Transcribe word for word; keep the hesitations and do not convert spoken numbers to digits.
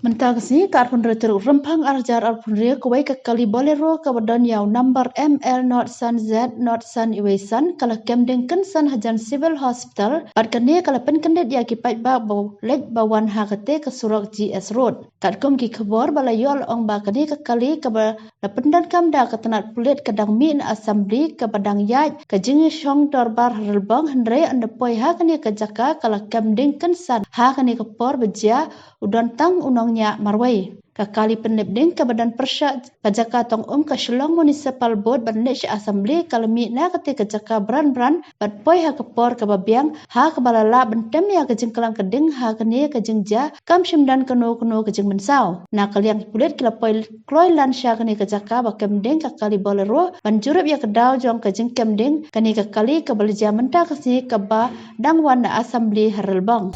Mynta ka sngi ka arphew hynriew tarik Rymphang arhajar arphew hynriew, kawei ka kali Bolero kaba don ïa u number M L not san Z not san iwei san ka la kem ding kynsan hajan Civil Hospital, bad kane ka la pynkyndit ïa ki paidbah ba leit ba wan ha kata ka surok G S Road. Katkum ki khubor ba la ïoh la ong ba kane ka kali kaba la pyndonkam da ka tnat pulit ka dang mih na assembly kaba dang ïaid ka jingïashong dorbar ha Relbong, hynrei ynda poi ha kane ka jaka ka la kem ding kynsan ha kane ka por ba jia u don tang u nongñiah marwei. Ka kali pynlip ding kaba don pyrshah ka jaka tong um ka Shillong Municipal Board ban leit sha assembly ka la mih na kata ka jaka bran bran bad poi ha ka por kaba biang ha kaba la lah ban tem ïa ka jingklang ka ding ha kane ka jingjia kam shym don kano kano ka jingmynsaw. Na ka liang ki pulit ki la poi kloi lan sha kane ka jaka ba kem ding ka kali Bolero ban jurip ïa ka daw jong ka jingkem ding kane ka kali kaba la jia mynta ka sngi kaba dang wan na assembly ha Relbong.